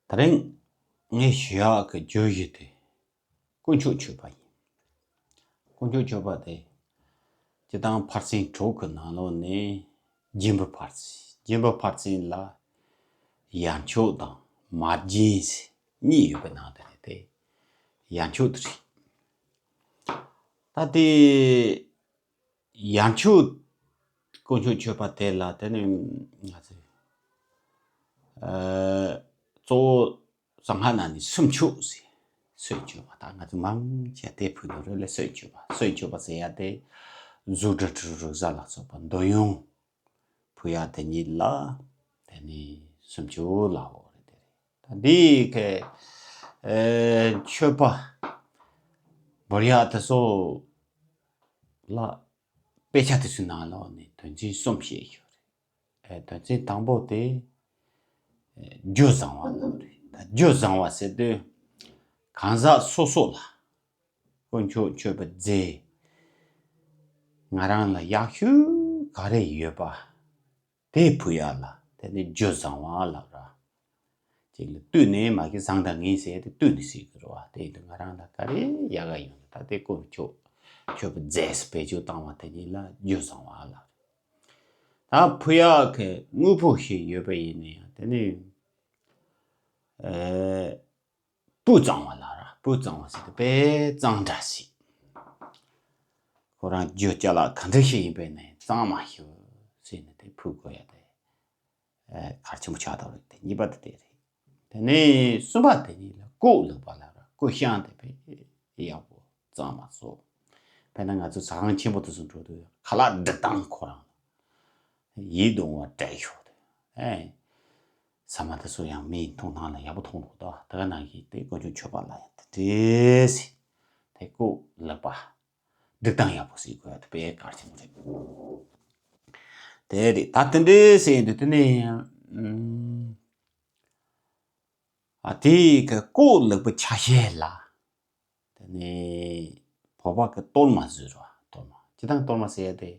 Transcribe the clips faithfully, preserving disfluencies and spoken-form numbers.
ད་རིང་ངས་ཞུ་ཡག་གི་བརྗོད་གཞི་དེ་དཀོན་མཆོག་མཆོད་པ་ཡིན། དཀོན་མཆོག་མཆོད་པ་དེ་སྤྱིར་བཏང་ཕར་ཕྱིན་དྲུག་གི་ནང་ལོགས་ནས་སྦྱིན་པ་ཕར་ཕྱིན། སྦྱིན་པ་ཕར་ཕྱིན་ལ་ཡར་མཆོད་དང་མར་སྦྱིན་ཟེར་གཉིས་ཡོད་པའི་ནང་དེ་རེད་དེ། ཡར་མཆོད་དེ་རེད། ད་དེ་ཡར་མཆོད་དཀོན་མཆོག་མཆོད་པ་དེ་ལ་དེ་ནི་ང་ཚོས་ཨ་གཙོ་བོ་གསང་སྔགས་ནང་ནས་སུམ་མཆོད་ཟེར། སུམ་མཆོད་པ་དང་ང་ཚོ་མང་ཆེ་དེ་ཕུལ་དུ་རེད་ལ། སུམ་མཆོད་པ། སུམ་མཆོད་པ་ཟེར་ཡ་དེ་གཟུགས་སྒྲ་དྲི་རོ་རེག་བྱ་ལ་སོགས་པ་འདོད་ཡོན་ཕུལ་ཡ་དེ་ཉིད་ལ་དེ་ནི་སུམ་མཆོད་ལབ་ཡོད་རེད། དེ་རེད། ད་འདི་གི་ཨེ་མཆོད་པ་འབུལ་ཡ་དེ་ཚོ་ལ་དཔེ་ཆ་དེ་ཚོའི་ནང་ལོགས་ནས་དོན་ཚན་གསུམ་བཤད་ཡོད་རེད། ཨེ་དོན་ཚན་དང་པོ་དེ་ཨེ་རྒྱུ་བཟང་བ་ལབ་རེད། ད་རྒྱུ་བཟང་བ་ཟེར་དུས་གང་ཟག་སོ་སོ་ལ་དཀོན་མཆོག་མཆོད་པའི་རྫས་ང་རང་ལ་ཡག་ཤོས་ག་རེ་ཡོད་པ་དེ་ཕུལ་ཡ་ལ་དེ་ནི་རྒྱུ་བཟང་བ་ལབ་ར། ཅིག་ལ་བསྟུན་ནས་མ་གི་བཟང་དང་ངན་ཟེར་ཏེ་བསྟུན་ནས་ཟེར་གི་རེད་བ། དེ་ཡིན་དུས་ང་རང་ལ་ག་རེ་ཡག་ག་ཡོད་ན་ད་དེ་དཀོན་མཆོག་མཆོད་པའི་རྫས་སུ་བེད་སྤྱོད་བཏང་བ་དེ་ཉིད་ལ་རྒྱུ་བཟང་བ་ལབ་རེད། ད་ཕུལ་ཡག་གི་དངོས་པོ་ཞིག་ཡོད་པ་ཡིན་ན་ཡང་དེ་ནི་ཨེ་སྤུས་གཙང་བ་ལབ་ར། སྤུས་གཙང་བ་ཟེར་དུས་དཔེ་གཙང་སྦྲ་ཞིག་ཁོ་རང་རྒྱུ་ཅ་ལག་ག་འདྲ་ཞིག་ཡིན་པའི་ནས་གཙང་མ་ཞིག་ཟེར་ནས་དེ་ཕུལ་དགོས་ཡ་དེ་ཨེ་གལ་ཆེན་པོ་ཆགས་འདུག་རེད། དེ་གཉིས་པ་དེ་དེ་རེད། དེ་ནས་གསུམ་པ་དེ་ཉིད་ལ་བཀོད་ལེགས་པ་ལབ་ར། བཀོད་བཤམས་དེ་དཔེ་ཡག་པོ་གཙང་མ་བཟོ། དཔེར་ན་ང་ཚོ་ཟ་ཁང་ཆེན་པོ་དེ་ཚོ་འགྲོ་དུས་ཁ་ལག་སྒྲིག་སྟངས་ཁོ་རང་ཡིད་དུ་འོང་བ་སྤྲད་ཤོག་དེ། ཨེ། ཟ་མ་དེ་ཚོ་ཡང་མིའི་མཐོང་སྣང་ལ་ཡག་པོ་མཐོང་འདུག་ད་དེ་ག་ནང་བཞིན་དེ་དཀོན་མཆོག་མཆོད་པ་ལ་ཡང་དེ་འདྲས་ཟེར། དེ་བཀོད་ལེགས་པ། སྒྲིག་སྟངས་ཡག་པོ་ཟེར་དགོས་ཡ་དེ་དཔེ་གལ་ཆེན་པོ་རེད། དེ་རེད། ད་དེ་འདྲས་ཟེར་ཡིན་དུས་དེ་ནས་ཡང་ཨ་དེ་གི་བཀོད་ལེགས་པའི་ཆ་ཤས་ལ། དེ་ནས་བོད་པ་གི་གཏོར་མ་ཟེར་བ། གཏོར་མ་སྤྱིར་བཏང་གཏོར་མ་ཟེར་ཡ་དེ་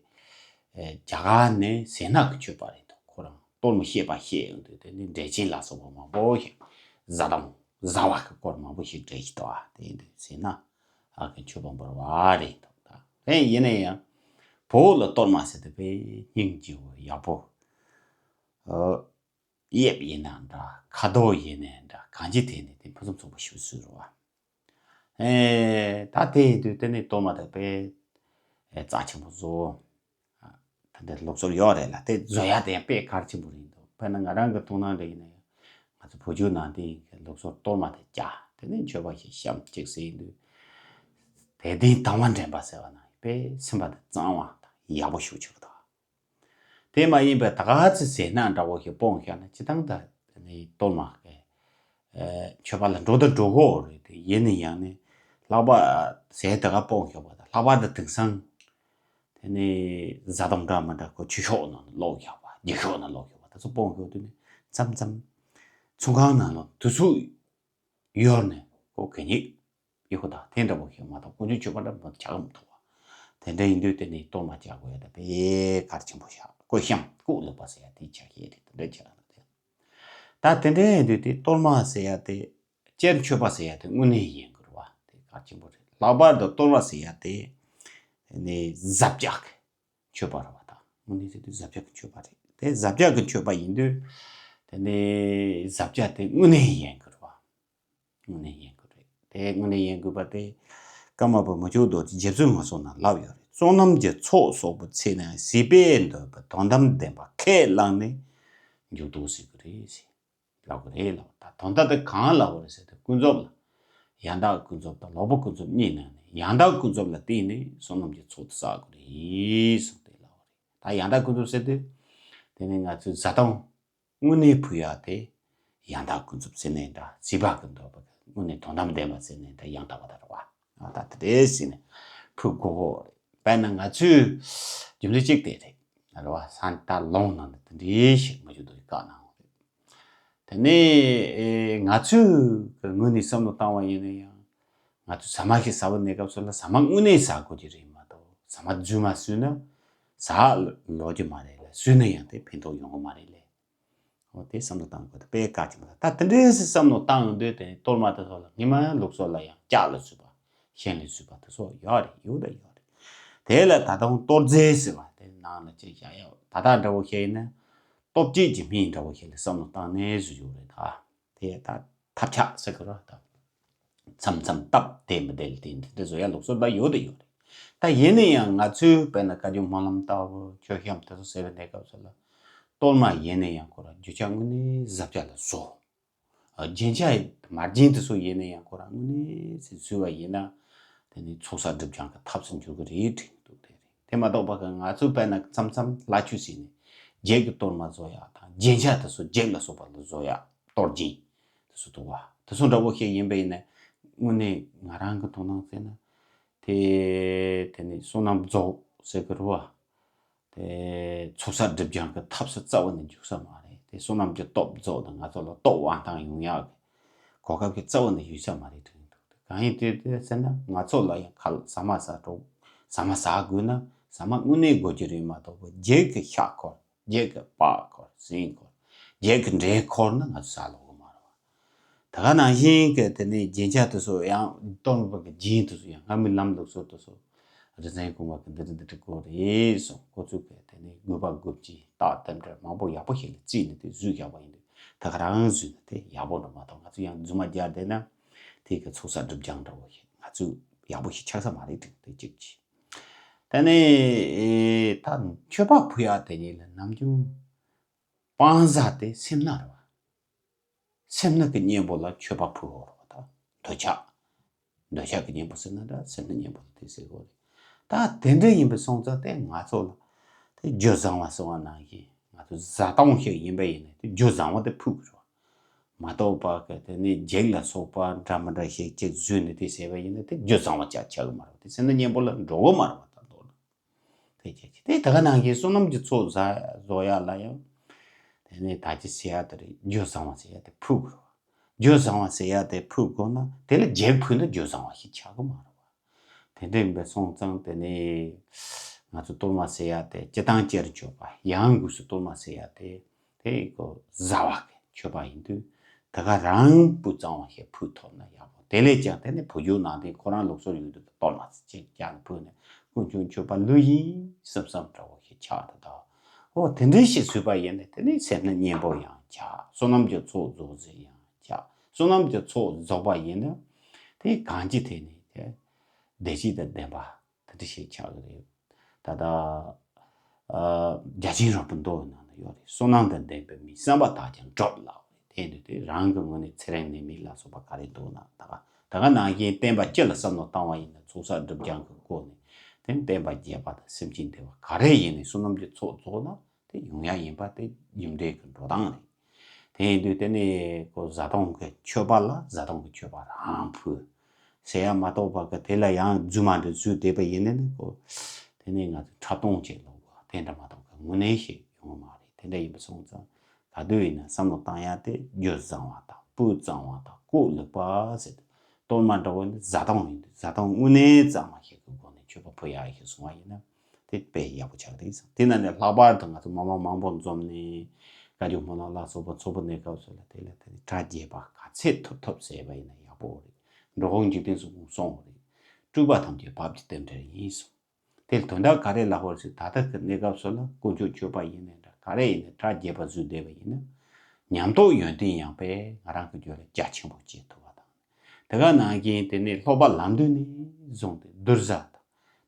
ཨེ་རྒྱ་གར་ནས་ཟས་སྣ་གི་མཆོད་པ་རེད་འདུག་ཁོ་རང་གཏོར་མ་བཤད་པ་བཤད་ཡོང་དུས་དེ་ནི་འབྲས་ཆན་ལ་སོགས་པ་མང་པོ་ཞིག་བཟའ་དང་བཟའ་བ་གི་སྐོར་མང་པོ་ཞིག་འགྲེལ་གྱི་འདུག་ཨ་དེ་ཡིན་དུས་ཟས་སྣ་ཨ་གི་མཆོད་པ་འབུལ་བ་རེད་འདུག་ད་དེ་ཡིན་ན་ཡང་བོད་ལ་གཏོར་མ་ཟེར་དུས་དཔེ་སྙིང་རྗེ་བོ་ཡག་པོ། ཨོ། གཡས་པ་ཡིན་ན་འདྲ། ཁ་དོག་ཡིན་ན་འདྲ། གང་ཅི་དེ་ནི་དེ་ཕུན་སུམ་ཚོགས་པ་ཞིག་བཟོས་རེད་བ། ཨེ། ད་དེ་ཡིན་དུས་དེ་ནི་གཏོར་མ་དེ་དཔེ་ཨེ་རྩ་ཆེན་པོ་བཟོ། ད་འདི་ལུགས་སྲོལ་ཡོད་རེད་ལ། དེ་བཟོ་ཡ་དེ་ཡང་དཔེ་གལ་ཆེན་པོ་རེད་འདུག་དཔེར་ན་ང་རང་གི་མཐོང་སྣང་འདྲ་ཡིན་ན་ཡང་ང་ཚོ་བོད་བརྒྱུད་ནང་བསྟན་གྱི་ལུགས་སྲོལ་གཏོར་མ་དེ་བཅའ། དེ་ནས་མཆོད་པ་ཞིག་བཤམས་གཅིག་ཟེར་ཡིན་དུས། དད་ལྡན་དང་བ་འདྲེན་པ་ཟེར་བ་ན་དཔེ་སེམས་པ་དེ་གཙང་བ་དང་ཡག་པོ་ཞིག་ཆགས་འདུག་དེ་མ་ཡིན་པའི་ད་ག་ཚོད་ཟས་སྣ་འདྲ་བོ་ཞིག་སྤུངས་བཞག་ན་སྤྱིར་བཏང་ད་ནི་གཏོར་མ་གི་ཨེ་མཆོད་པ་ལ་འགྲོ་དང་འགྲོ་གི་ཡོད་རེད་དེ། ཡིན་ན་ཡང་ནི་ལྷག་པར་ཟས་ད་ག་སྤུངས་བཞག་པ་དང་ལྷག་པར་དུ་དེང་སང་དེ་ནི་བཟའ་དང་འདྲ་མི་འདྲ་ཁོ་ཆུ་ཤོག་ནང་ལོག་བཞག་པ། འགྱིག་ཤོག་ནང་ལོག་བཞག་པ་ད་ཚོ་སྤུངས་བཞག་དུས་ནི་མཚམས་མཚམས་ཚོང་ཁང་ནང་ལོག་དུས་ཚོད་ཡོལ་ནས་ཁོ་གད་སྙིགས་ཡོད་ཁོ་ད་དེ་འདྲ་བོ་ཞིག་མ་གཏོགས་དཀོན་མཆོག་མཆོད་པ་འདྲ་མ་ཆགས་མི་ཐུབ་པ། དེ་འདྲ་ཡིན་དུས་དེ་ནི་གཏོར་མ་བཅའ་དགོས་ཡ་ད་དཔེ་གལ་ཆེན་པོ་ཤག་བཀོད་བཤམས་བཀོད་ལེགས་པ་ཟེར་ཡ་དེ་ཆ་ཤས་རེད། དེ་འདྲ་ཆགས་ན་དེ་ད་དེ་འདྲ་ཡིན་དུས་དེ་གཏོར་མ་ཟེར་ཡ་དེ་སྤྱིར་མཆོད་པ་ཟེར་ཡ་དེ་དངོས་གནས་ཡིན་དགོས་རེད་བ། དེ་གལ་ཆེན་པོ་རེད། ལྷག་པར་དུ་གཏོར་མ་ཟེར་ཡ་དེ་ནི་བཟའ་བཅའ་གི་མཆོད་པ་རེད་བ། ད་དངོས་གནས་ཟེར་དུས་བཟའ་བཅའ་གི་མཆོད་པ་རེད། དེ་བཟའ་བཅའ་གི་མཆོད་པ་ཡིན་དུས་དེ་ནི་བཟའ་བཅའ་དེ་དངོས་གནས་ཡིན་དགོས་རེད་བ། དངོས་གནས་ཡིན་དགོས་རེད། དེ་དངོས་གནས་ཡིན་དགོས་པ་དེ་ཀརྨ་པ་མི་བསྐྱོད་རྡོ་རྗེ་རྗེ་བཙུན་མ་སོགས་ན་ལབ་ཡོད་རེད། བསོད་ནམས་ཀྱི་ཚོགས་གསོག་པའི་ཚེ་ན་བྱིས་པས་འདོད་པའི་དོན་དམ་བདེན་པ་ཁས་བླངས་ནས་མཇུག་བསྡུ་ཟེར་གི་རེད་ཟེར་ལབ་གི་རེད་ལབ། ད་དོན་དག་དེ་གང་ལབ་གི་རེད་ཟེར་དུས་ཀུན་རྫོབ་ལ་ཡང་དག་ཀུན་རྫོབ་དང་ལོག་པའི་ཀུན་རྫོབ་གཉིས་ནང་ནས་ཡང་དག་ཀུན་རྫོབ་ལ་བརྟེན་ནས་བསོད་ནམས་ཀྱི་ཚོགས་དེ་བསགས་དགོས་རེད་གསུངས་ཏེ་ལབ་གི་རེད། ད་ཡང་དག་ཀུན་རྫོབ་ཟེར་དུས་དེ་ནི་ང་ཚོའི་བཟའ་བཏུང་དངོས་གནས་ཕུལ་ཡག་དེ་ཡང་དག་ཀུན་རྫོབ་ཟེར་ནའི་འདྲ། བྱིས་པ་གི་འདོད་པ་དངོས་གནས་དོན་དམ་བདེན་པ་ཟེར་ནའི་འདྲ། ཡང་དག་པ་དང་རེད་བ། ཨ་ད་དེ་རེད་ཟེར་ནས་ཕུལ་དགོས་གོ་རེད། དཔེར་ན་ང་ཚོའི་རྒྱུ་མཚན་གཅིག་དེ་རེད། རེད་བ། སང་ད་ལོང་ནང་དུ་དེ་འདྲའི་ཞིག་མ་བྱུང་དུས་བཀག་གནང་བ་རེད། དེ་ནས་ཨེ་ང་ཚོའི་གི་ངོས་ནས་བསམ་བློ་བཏང་བ་ཡིན་ན་ཡང་ང་ཚོ་ཟ་མ་ཞིག་ཟ་བའི་གནས་སྐབས་སུ་ལ་ཟ་མ་དངོས་གནས་ཟ་དགོས་ཀྱི་རེད་མ་གཏོགས་ཟ་མ་རྫུན་མ་ཟོས་ན་ཟ་ལོ་རྒྱུ་མ་རེད་ལ། ཟོས་ན་ཡང་དེ་ཕན་ཐོགས་ཡོང་གི་མ་རེད་ལ། འོ་དེ་བསམ་བློ་བཏང་དགོས། ད་དཔེ་གལ་ཆེན་པོ་རེད། ད་དེ་འདྲའི་བསམ་བློ་བཏང་ཡོང་དུས་དེ་གཏོར་མ་དེ་ཚོ་ལ་སྔོན་མ་ལུགས་སྲོལ་ལ་ཡང་ལྕགས་ལ་བཟོས་པ། ཤིང་ལ་བཟོས་པ་དེ་ཚོ་ཡོད་རེད། ཡོད་ད་ཡོད་རེད། དེ་ལ་ད་དུང་གཏོར་རྫས་ཟེར་བ་དེ་ནང་ལ་ཅིག་བཞག་ཡོད། ད་ལྟ་འདྲ་བོ་བཤད་ཡིན་ན་སྟོབས་སྐྱེད་ཀྱི་སྨན་འདྲ་བོ་ཞིག་ལ་བསམ་བློ་བཏང་ནས་བཟོས་ཡོད་རེད། ད་དེ་ད་ཐབས་ཆག་ཟེར་གི་རེད། ད་མཚམས་མཚམས་སྟབས་བདེ་མི་བདེ་ལ་བརྟེན་ཏེ་དེ་བཟོ་ཡ་ལུགས་སྲོལ་ད་ཡོད་ད་ཡོད་རེད། ད་ཡིན་ན་ཡང་ང་ཚོའི་དཔེར་ན་བཀའ་བརྒྱུད་སྨོན་ལམ་ལྟ་བུ་མཆོད་བཤམས་དེ་ཚོ་ཟེར་བའི་གནས་སྐབས་སུ་ལ་གཏོར་མ་ཡིན་ན་ཡང་ཁོ་རང་རྒྱུ་ཆ་དངོས་གནས་བཟང་ཆ་ལ་བཟོ། རྒྱན་ཆ་མར་རྒྱན་དེ་ཚོ་ཡིན་ན་ཡང་ཁོ་རང་དངོས་གནས་སུ་བཟོས་པ་ཡིན་ན་དེ་ནི་ཚོགས་བསགས་སྒྲིབ་སྦྱང་གི་ཐབས་སུ་འགྱུར་གི་རེད་དྲན་གི་འདུག་དེ་རེད། དེ་མ་གཏོགས་པ་གི་ང་ཚོ་དཔེར་ན་མཚམས་མཚམས་ལྷ་ཆོས་ཟེར་ནས་བརྒྱད་ཀྱི་གཏོར་མ་བཟོ་ཡག་དང་རྒྱན་ཆ་དེ་ཚོ་བརྒྱད་ལ་སོགས་པ་ལ་བཟོ་ཡག་གཏོར་སྦྱིན་དེ་ཚོ་འདུག་བ། དེ་ཚོ་འདྲ་བོ་ཞིག་ཡིན་པ་ཡིན་ན་དངོས་གནས་ང་རང་གི་དོ་སྣང་བྱས་ན་དེ་དེ་ནི་བསོད་ནམས་རྫོགས་ཟེར་གི་རེད་བ། དེ་ཚོགས་བསགས་སྒྲིབ་སྦྱང་གི་ཐབས་སུ་རྩ་བ་ནས་འཇུག་ས་མ་རེད། དེ་བསོད་ནམས་ཀྱི་སྟོབས་རྫོགས་དང་ང་ཚོ་ལ་སྟོབས་དབང་ཐང་ཡོང་ཡག་གི་གོ་སྐབས་ཀྱི་རྩ་བ་ནས་ཡོད་ས་མ་རེད་དྲན་འདུག་དེ་གང་ཡིན་དེ་དེ་ཟེར་ན་ང་ཚོ་ལ་ཡང་ཁ་ལག་ཟ་མ་ཟ་འགྲོ། ཟ་མ་ཟ་དགོས་ན་ཟ་མ་དངོས་གནས་དགོས་ཀྱི་རེད་མ་གཏོགས་པ་བརྒྱད་ཀྱི་ཤ་འཁོར། བརྒྱད་ཀྱི་སྤགས་འཁོར། ཟན་འཁོར། བརྒྱད་ཀྱི་འབྲས་འཁོར་ན་ང་ཚོ་ཟ་ལོག་གི་མ་རེད་བ། ད་ག་ནང་བཞིན་གྱི་དེ་ནས་རྒྱན་ཆ་དེ་ཚོ་ཡང་གཏོར་མ་གི་རྒྱན་དེ་ཚོ་ཡང་སྔ་མའི་ལམ་ལུགས་སྲོལ་དེ་ཚོ་རིག་འཛིན་གོང་མ་གི་འདི་འདྲ་འདི་འདྲ་དགོས་རེད་གསུངས། ཁོ་ཚོས་གི་དེ་ནས་དགོས་པ་དགོས་ཀྱི་རྟགས་དེ་འདྲ་མང་པོ་ཡག་པོ་ཞིག་ལ་བརྩིས་ནས་དེ་བཟོས་བཞག་པ་ཡིན་དུས་ད་ག་རང་བཟོས་ན་དེ་ཡག་པོ་འགྲོ་མ་གཏོགས་ང་ཚོ་ཡང་རྫུན་མ་རྒྱག་བསྡད་ན་དེ་གི་ཚོགས་བསགས་སྒྲིབ་སྦྱང་འདྲ་བོ་ཞིག་ང་ཚོས་ཡག་པོ་ཞིག་ཆགས་ས་མ་རེད་དྲན་དེ་གཅིག་གྱིས། དེ་ནས་ད་མཆོད་པ་ཕུལ་ཡག་དེ་ཉིད་ལ་ནམ་རྒྱུན་སྤང་བཟའ་དེ་སེམས་ནག་རེད་བ། སེམས་ནག་གི་གཉེན་པོ་ལ་མཆོད་པ་ཕུལ་བ་རེད་བ། ད་འདོད་ཆགས། འདོད་ཆགས་ཀྱི་གཉེན་པོ་ཟེར་ན་འདྲ་སེམས་ནག་གཉེན་པོ་ལ་དེ་ཟེར་དགོས་རེད། ད་དེ་འདྲ་ཡིན་པའི་སོང་ཙང་དེ་ང་ཚོ་ལ་དེ་རྒྱུ་བཟང་བ་གསུང་བ་ནང་བཞིན་ང་ཚོ་བཟའ་བཏུང་ཞིག་ཡིན་པ་ཡིན་ན་དེ་རྒྱུ་བཟང་བ་དེ་ཕུལ་དགོས་རེད་བ། མ་གཏོགས་པ་གི་དེ་ནས་བགེགས་ལ་སོགས་པ་འདྲ་མི་འདྲ་ཞིག་ཅིག་བཟོས་ནས་དེ་བྱས་པ་ཡིན་ན་དེ་རྒྱུ་བཟང་བ་ཅག་ཆགས་གི་མ་རེད་བ། དེ་སེམས་ནག་གཉེན་པོ་ལ་འགྲོ་གི་མ་རེད་བ། ད་མདོར་ན། དེ་ཁྱེད་ཀྱིས་དེ་ད་ག་ནང་བཞིན་བསོད་ནམས་ཀྱི་ཚོགས་བཟའ་བཟོ་ཡག་ལ་ཡང་། དེ་ནས་ད་ཅི་ཟེར་ཡག་དེ་རེད། རྒྱུ་བཟང་བ་ཟེར་ཡག་དེ་ཕུལ་དགོས་རེད་བ། རྒྱུ་བཟང་བ་ཟེར་ཡག་དེ་ཕུལ་དགོས་ན་དེ་ལ་རྒྱན་ཕུལ་ན་རྒྱུ་བཟང་བ་ཞིག་ཆགས་གི་མ་རེད་བ། དེ་འདྲ་ཡིན་པའི་སོང་ཙང་དེ་ནས་ང་ཚོ་གཏོར་མ་ཟེར་ཡག་དེ་སྤྱིར་བཏང་སྤྱིར་བརྗོད་པ་ཡང་སྒོས་སུ་གཏོར་མ་ཟེར་ཡག་དེ་དེ་ཀོ་བཟའ་བ་གི་མཆོད་པ་ཡིན་དུས་ད་ག་རང་སྤུས་གཙང་བ་ཞིག་ཕུལ་ཐུབ་ན་ཡག་པོ། དེ་ལས་ཀྱང་དེ་ནི་བོད་བརྒྱུད་ནང་བསྟན་ཁོ་རང་ལུགས་སྲོལ་ཡོད་དུས་གཏོར་མ་ཅིག་ཀྱང་ཕུལ་ནས་དཀོན་མཆོག་མཆོད་པ་ལོས་ཡིན་བསམ་བསམ་འདྲ་བོ་ཞིག་ཆགས་འདུག་ད་འོ་དེ་འདྲའི་ཞིག་བཟོས་པ་ཡིན་ན་དེ་ནི་སེམས་ནག་གཉེན་པོ་ཡང་ཆགས། བསོད་ནམས་ཀྱི་ཚོགས་རྫོགས་ཟེར་ཡང་ཆགས། བསོད་ནམས་ཀྱི་ཚོགས་རྫོགས་པ་ཡིན་ན་དེ་གང་ཅི་དེ་ནི་དེ་བདེ་སྐྱིད་དང་ལྡན་པ་དེ་འདྲ་ཞིག་ཆགས་ཀྱི་རེད། ད་ལྟ་ཨ་རྒྱ་ཆེན་རོལ་པའི་མདོ་ནང་ན་ཡོད་རེད། བསོད་ནམས་དང་ལྡན་པའི་མི། བསམ་པ་དག་ཀྱང་འགྲུབ་ལབ་རེད། དེ་འདུག་དེ་རང་གི་ངོས་ནས་ཚེ་རིང་ནད་མེད་ལ་སོགས་པ་ག་རེ་འདུག་ན་ད་ག་ད་ག་ནང་བཞིན་བསྟན་པ་སྤྱི་ལ་བསམ་བློ་བཏང་བ་ཡིན་ན་ཚོགས་བསགས་སྒྲིབ་སྦྱང་གི་སྒོ་ནས་དེ་བསྟན་པ་རྒྱས་པ་དང་སེམས་ཅན་བདེ་བ་ག་རེ་ཡིན་ནའི་བསོད་ནམས་ཀྱི་ཚོགས་རྫོགས་ན་དེ་ཡོང་ཡ་ཡིན་པ་དེ་རྒྱུ་འབྲས་ཀྱི་འགྲོ་སྟངས་རེད། དེ་ཡིན་དུས་དེ་ནས་ཁོ་བཟའ་བཏུང་གི་མཆོད་པ་ལ་བཟའ་བཏུང་གི་མཆོད་པ་རང་ཕུལ་ཟེར་ཡ་མ་གཏོགས་པ་གི་དེ་ལ་ཡང་རྫུན་མ་འདྲ་བཟོས་བསྡད་པ་ཡིན་ན་ནི་ཁོ་དེ་ནས་ང་ཚོ་འཁྲབ་སྟོན་བྱེད་ལོག་པ་དེ་འདྲ་མ་གཏོགས་གི་དངོས་གནས་ཤིག་ཡོང་གི་མ་རེད། དེ་འདྲ་ཡིན་པ་སོང་ཙང་ག་དུས་ཡིན་ན་བསམ་བློ་བཏང་ཡ་དེ་རྒྱུ་བཟང་བ་དང་སྤུས་གཙང་བ་དང་ཀོ་ལེགས་པ་ཟེར་ཏེ། གཏོར་མ་འདྲ་བོ་ནི་བཟའ་བཏུང་ཡིན་དུས་བཟའ་བཏུང་དངོས་གནས་གཙང་མ་ཞིག་གི་སྒོ་ནས་མཆོད་པ་ཕུལ་ཡག་ཞིག་སོང་བ་ཡིན་ན་དེ་དཔེ་ཡག་པོ་ཆགས་ཀྱི་འདུག་བསམ། དེ་ན་ནི་ལྷག་པར་དུ་ང་ཚོ་མི་མང་མང་པོ་འཛོམས་ནས་བཀའ་བརྒྱུད་སྨོན་ལམ་ལ་སོགས་པ་ཚོགས་པ་གནས་སྐབས་སུ་ལ་དེ་ལ་དེ་གྲ་རྒྱས་པ་ག་ཚད་ཐུབ་ཐུབ་བྱས་པ་ཡིན་ན་ཡག་པོ་རེད། འགྲོ་ཀུན་འཇིག་རྟེན་གསུམ་གསུངས་པ་རེད། སྤྲུལ་པ་ཐམས་ཅད་བབ་ཀྱི་རྟེན་འབྲེལ་ཡིན་གསུངས། དེ་ལ་དོན་དག་ག་རེ་ལབ་པ་རེད་ཟེར་ད་ལྟ་གི་གནས་སྐབས་སུ་ལ་དཀོན་མཆོག་མཆོད་པ་ཡིན་ནའི་འདྲ་ག་རེ་ཡིན་ནའི་གྲ་རྒྱས་པ་བཟོས་བསྡད་པ་ཡིན་ན་ཉམས་རྟོགས་ཡོན་ཏན་ཡང་དཔེ་ང་རང་གི་རྒྱུད་ལ་རྒྱ་ཆེན་པོ་སྐྱེ་ཐུབ་པ་དང་། དེ་ག་ནང་བཞིན་དེ་ནས་སློབ་པ་ལམ་འདི་ནས་བཟུང་སྟེ་གདུལ་བྱ་དང་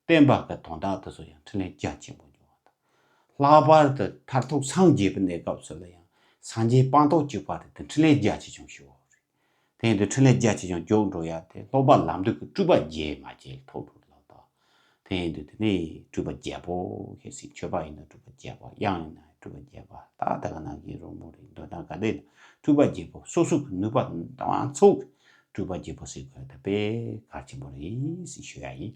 བསྟན་པ་གི་དོན་དག་དེ་ཚོ་ཡང་འཕྲིན་ལས་རྒྱ་ཆེན་པོ་འབྱུང་བ་དང་། ལྷག་པར་དུ་མཐར་ཐུག་སངས་རྒྱས་པའི་གནས་སྐབས་སུ་ལ་ཡང་སངས་རྒྱས་སྤངས་རྟོགས་གཅིག་པ་རེད་དེ་འཕྲིན་ལས་རྒྱ་ཆེ་ཆུང་ཞུ་བ་རེད། དེ་ཡིན་དུས་འཕྲིན་ལས་རྒྱ་ཆེ་ཆུང་མགྱོགས་འགྲོ་ཡ་དེ་སློབ་པ་ལམ་འདི་གི་སྤྲུལ་པ་རྒྱས་མ་རྒྱས་ཐོག་འགྲོ་ལ་དང་། དེ་ཡིན་དུས་དེ་ནས་སྤྲུལ་པ་རྒྱས་པོ་ཞེས་ཟེར། མཆོད་པ་ཡིན་ན་སྤྲུལ་པ་རྒྱས་པ། དབྱངས་ཡིན་ན་སྤྲུལ་པ་རྒྱས་པ། ད་ད་ག་ནང་བཞིན་རོལ་མོ་རེད། འདོན་སྟངས་ག་འདྲ་ཡིན་ན་སྤྲུལ་པ་རྒྱས་པོ། སོ་སོ་གི་ནུས་པ་དང་ཚོགས་ཀྱི་སྤྲུལ་པ་རྒྱས་པོ་ཟེར་དགོས་ཡ་དེ་དཔེ་གལ་ཆེན་པོ་རེད་ཟེར་ཞུ་ཡ་ཡིན།